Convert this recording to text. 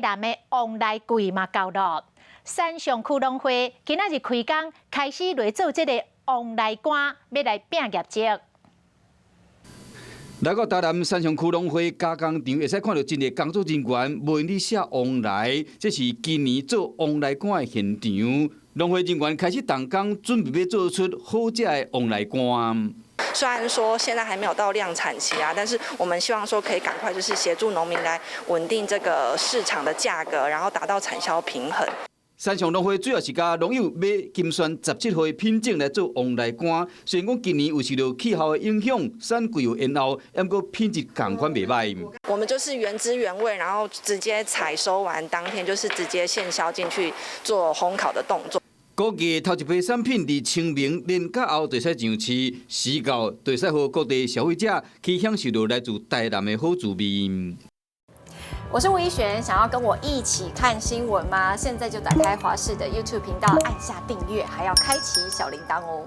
南的黃梨季嘛到囉。山上區農會今仔日開工開始來做這個黃梨乾，欲來拼業績。來到台南山上區農會加工場，會使看著真濟工作人員無閒佇卸黃梨，這是今年做黃梨乾的現場。農會人員開始動工，準備欲做出好食的黃梨乾。雖然說現在還沒有到量產期啊，但是我們希望說可以趕快就是協助農民來穩定這個市場的價格，然後達到產銷平衡。山上農會主要是共農友買金萱17號的品種來做黃梨乾。雖然講今年有受著氣候的影響，產季有延後，毋過品質仝款袂䆀。我們就是原汁原味，然後直接採收完當天就是直接現削進去做烘烤的動作。估計頭一批產品佇清明連假後就會使上市，時到就會使予各地消費者去享受著來自台南的好滋味。我是吳怡璇，想要跟我一起看新聞嗎？現在就打開華視的 YouTube 頻道，按下訂閱，還要開啟小鈴鐺哦。